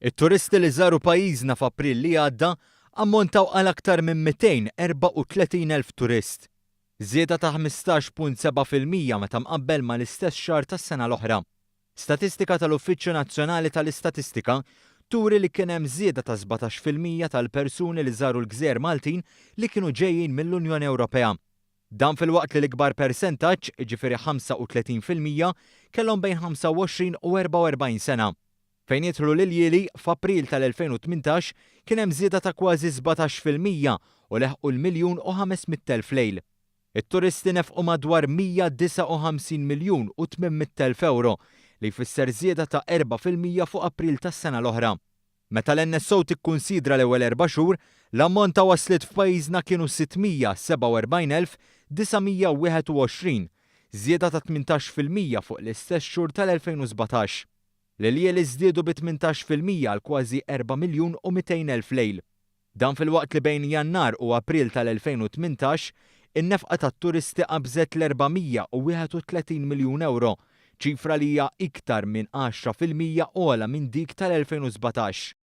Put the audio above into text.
It-turisti li żaru pajjiżna f'April li għadda ammontaw għal aktar minn 234,000 turist. Żieda ta' 15.7% meta mqabbel mal-istess xahar tas-sena l-oħra. Statistika tal-Uffiċċju Nazzjonali tal-Istatistika turi li kien hemm żieda ta' 17% tal-persuni li żaru l-gżejjer Maltin li kienu ġejjin mill-Unjoni Ewropea. Dan filwaqt li l-ikbar persentaġġ, jiġifieri 35%, kellhom bejn 25 u 44 sena. Fejn jidħlu l-iljieli, f'April tal-2018 kien hemm żieda ta' kważi 17% u leħqu l-miljun u 500,000 lejl. It-turisti nefqu madwar 159 miljun u 800,000 ewro, li jfisser żieda ta' 4% fuq April tas-sena l-oħra. Meta l-NSO tikkunsidra l-ewwel erba' xhur, l-ammont ta' wasliet f'pajjiżna kienu 647,921, żieda ta' 18% fuq l-istess xhur tal-2017. L-iljieli żdiedu bi 18% għal kważi 4 miljun u 200,000 lejl. Dan filwaqt li bejn Jannar u April tal-2018, in-nefqa tat-turisti qabżet l-431 miljun ewro, ċifra li hija iktar minn 10% ogħla minn dik tal-2017.